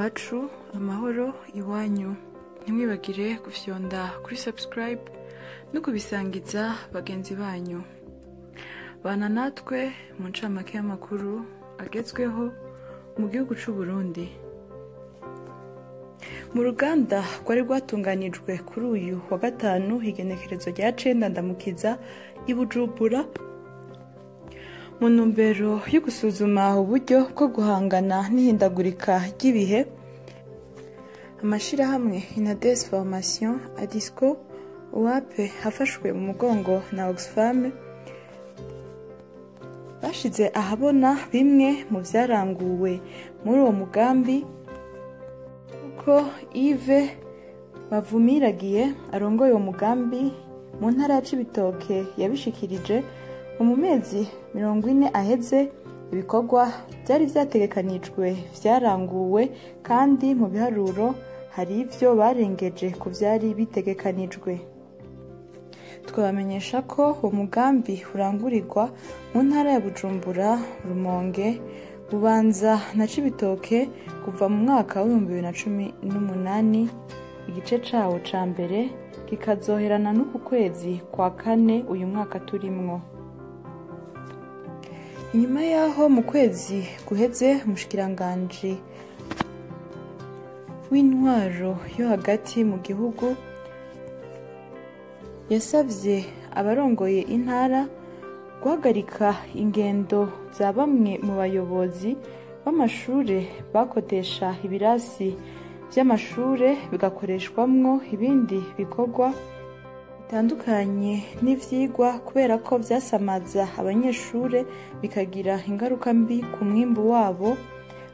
Iwacu, amahoro iwanyu. Ntimwibagire gufyonda kuri subscribe no kubisangiza bagenzi banyu. Bana natwe mu ncamake y'amakuru agezweho mu gihugu c'u Burundi. Mu ruganda rwari rwatunganijwe kuri uyu wa gatanu igenekerezo rya 9 Ndamukiza i Bujumbura, mu ntumbero yo gusuzuma uburyo bwo guhangana n'ihindagurika ry'ibihe, amashirahamwe Inades Formation, Adisco, UAP hafashwe mu mugongo na Oxfam bashize ahabona bimwe mu vyaranguwe muri uwo mugambi. Uko Yves Bavumiragiye arongoye uwo mugambi mu ntara ya Cibitoke yabishikirije, mu mezi 40 aheze ibikorwa byari vyategekanijwe vyaranguwe, kandi mu biharuro hari ivyo barengeje ku vyari bitegekanijwe. Twabamenyesha ko uwo mugambi urangurirwa mu ntara ya Bujumbura, Rumonge, Bubanza na Cibitoke kuva mu mwaka wa 2018, igice cawo ca mbere kikazoherana n'uku kwezi kwa kane uyu mwaka turimwo. Inyuma yaho mu kwezi guheze umushikiranganji w'intwaro yo hagati mu gihugu yasavye abarongoye intara guhagarika ingendo za bamwe mu bayobozi b'amashure bakodesha ibirasi vy'amashure bigakoreshwamwo ibindi bikorwa bitandukanye n'ivyigwa, kubera ko vyasamaza abanyeshure bikagira ingaruka mbi ku mwimbu wabo.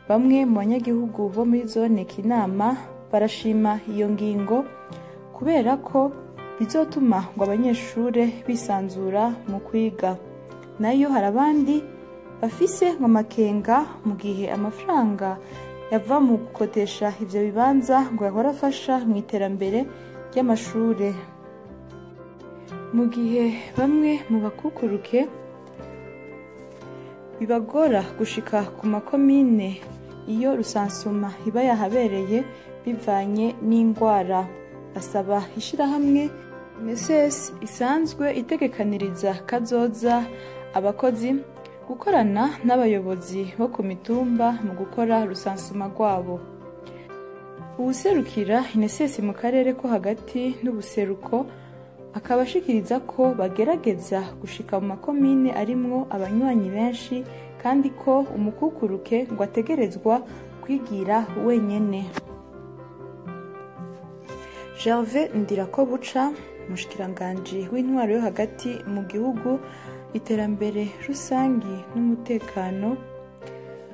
Bamwe mu banyagihugu bo muri zone Kinama barashima iyo ngingo kubera ko bizotuma ngo abanyeshure bisanzura mu kwiga. Nayo hari abandi bafise ngo amakenga mu gihe amafaranga yava mu gukodesha ivyo bibanza ngo yahora afasha mu iterambere ry'amashure. Mu gihe bamwe mu bakukuruke bibagora gushika ku makomine iyo rusansuma iba yahabereye bivanye n'ingwara, basaba ishirahamwe INSS isanzwe itegekaniriza kazoza abakozi gukorana n'abayobozi bo ku mitumba mu gukora rusansuma rwabo. Uwuserukira INSS mu karere ko hagati n'ubuseruko akaba ashikiriza ko bagerageza gushika mu makomine arimwo abanywanyi benshi, kandi ko umukukuruke ngo ategerezwa kwigira wenyene. Gervais Ndirakobuca, umushikiranganji w'intwaro yo hagati mu gihugu, iterambere rusangi n'umutekano,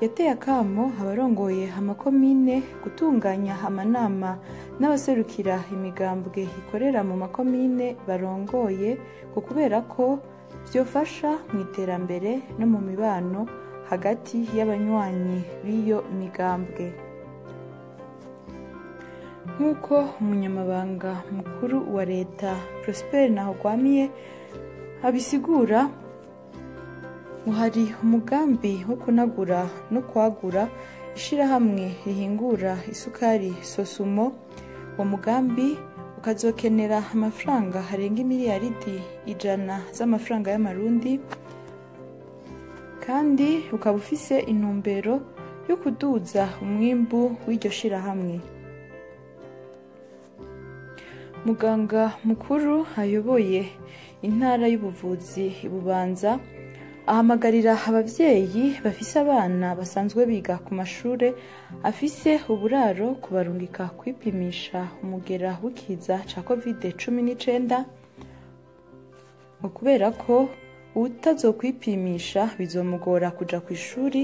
yateye akamo abarongoye amakomine gutunganya amanama n'abaserukira imigambwe ikorera mu makomine barongoye, ngo kubera ko vyofasha mu iterambere no mu mibano hagati y'abanywanyi b'iyo migambwe. Nk'uko umunyamabanga mukuru wa leta Prosper Ntahogwamiye abisigura, ngo hari umugambi wo kunagura no kwagura ishirahamwe rihingura isukari Sosumo. Uwo mugambi ukazokenera amafaranga arenga imiliyaridi 100 z'amafaranga y'amarundi, kandi ukaba ufise intumbero yo kuduza umwimbu w'iryo shirahamwe. Muganga mukuru ayoboye intara y'ubuvuzi Bubanza ahamagarira abavyeyi bafise abana basanzwe biga ku mashure afise uburaro kubarungika kwipimisha umugera w'ikiza ca COVID-19, ngo kubera ko uwutazokwipimisha bizomugora kuja kw'ishuri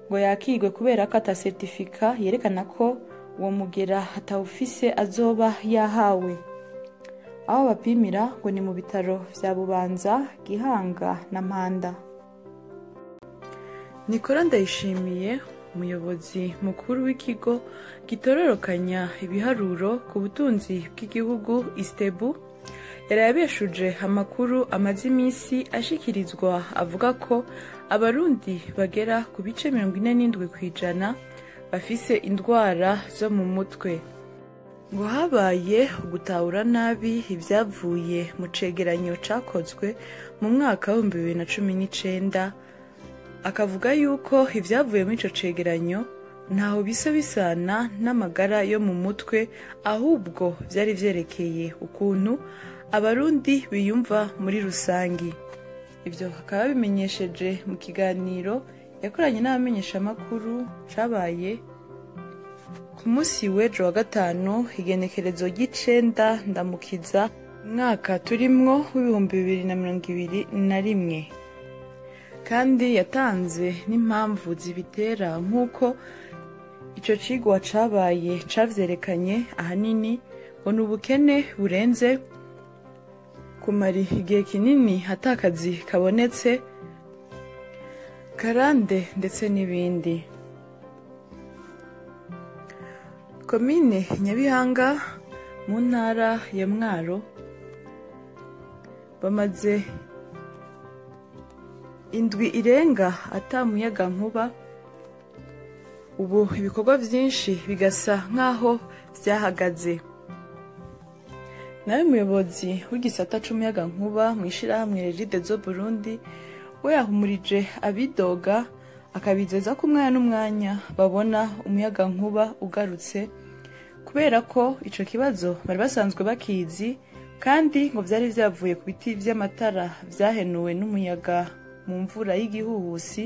ngo yakirwe, kubera ko ata certificat yerekana ko uwo mugera atawufise azoba yahawe. Aho bapimira ngo ni mu bitaro vya Bubanza, Gihanga na Mpanda. Nicolas Ndayishimiye, umuyobozi mukuru w'ikigo gitororokanya ibiharuro ku butunzi bw'igihugu ISTEEBU, yaraye abeshuje amakuru amaze iminsi ashikirizwa avuga ko abarundi bagera ku bice 47% bafise indwara zo mu mutwe. Ngo habaye ugutahura nabi ibyavuye mu cegeranyo cakozwe mu mwaka wa 2019, akavuga yuko ibyavuye muri ico cegeranyo ntaho bisa bisana n'amagara yo mu mutwe, ahubwo vyari vyerekeye ukuntu abarundi biyumva muri rusangi. Ivyo akaba bimenyesheje mu kiganiro yakoranye n'abamenyeshamakuru cabaye ku munsi w'ejo wa gatanu, igenekerezo ry'icenda Ndamukiza, umwaka turimwo w'2021. Kandi yatanze n'impamvu zibitera, nk'uko ico cigwa cabaye cavyerekanye, ahanini ngo ni ubukene burenze, kumara igihe kinini atakazi kabonetse, karande ndetse n'ibindi. Komine Nyabihanga mu ntara ya Mwaro bamaze indwi irenga ata muyagankuba, ubu ibikorwa vyinshi bigasa nk'aho vyahagaze. Nawe umuyobozi w'igisata c'umuyagankuba mw'ishirahamwe Regideso Burundi we yahumurije abidoga, akabizeza ko umwanya n'umwanya babona umuyagankuba ugarutse, kubera ko ico kibazo bari basanzwe bakizi, kandi ngo vyari vyavuye ku biti vy'amatara vyahenuwe n'umuyaga mu mvura y'igihuhusi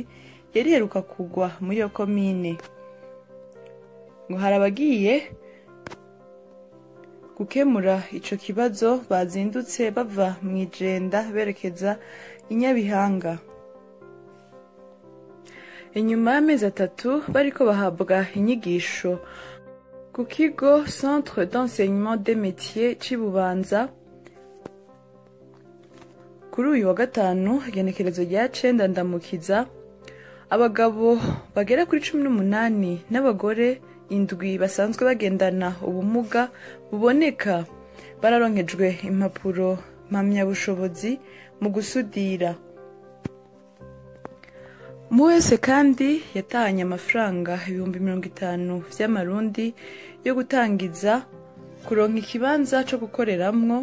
yari iheruka kugwa muri iyo komine. Ngo hari abagiye gukemura ico kibazo bazindutse bava mw'Ijenda berekeza i Nyabihanga. Inyuma y'amezi 3 bariko bahabwa inyigisho ku kigo Centre d'enseignement des métiers c'i Bubanza, kuri uyu wa gatanu igenekerezo rya 9 Ndamukiza, abagabo bagera kuri 18 n'abagore 7 basanzwe bagendana ubumuga buboneka bararonkejwe impapuro mpamyabushobozi mu gusudira. Wese kandi yatahanye amafaranga 50,000 vy'amarundi yo gutangiza kuronka ikibanza co gukoreramwo,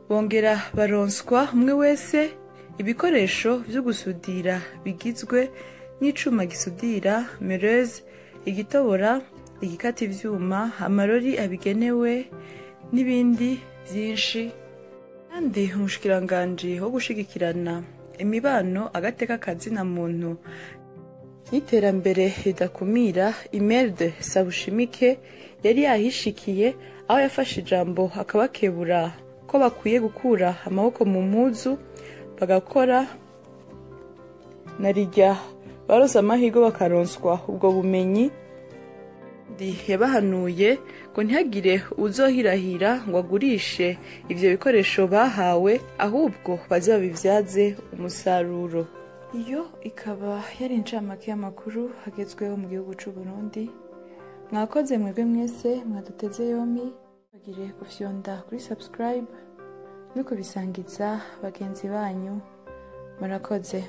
bongera baronswa umwe wese ibikoresho vyo gusudira bigizwe n'icuma gisudira, mereuse, igitobora, igikata ivyuma, amarori abigenewe n'ibindi vyinshi. Kandi umushikiranganji wo gushigikirana imibano, agateka kazina muntu n'iterambere ridakumira, Imelde Sabushimike, yari yahishikiye, aho yafashe ijambo akabakebura ko bakwiye gukura amaboko mu mpuzu bagakora, na rirya baronse amahirwe bakaronswa ubwo bumenyi. Yabahanuye ngo ntihagire uzohirahira ngo agurishe ivyo bikoresho bahawe, ahubwo bazabivyaze umusaruro. Iyo ikaba yari incamake y'amakuru agezweho mu gihugu c'u Burundi. Mwakoze mwebwe mwese mwaduteze yompi, bagire gufyonda kuri subscribe no kubisangiza bagenzi banyu. Murakoze.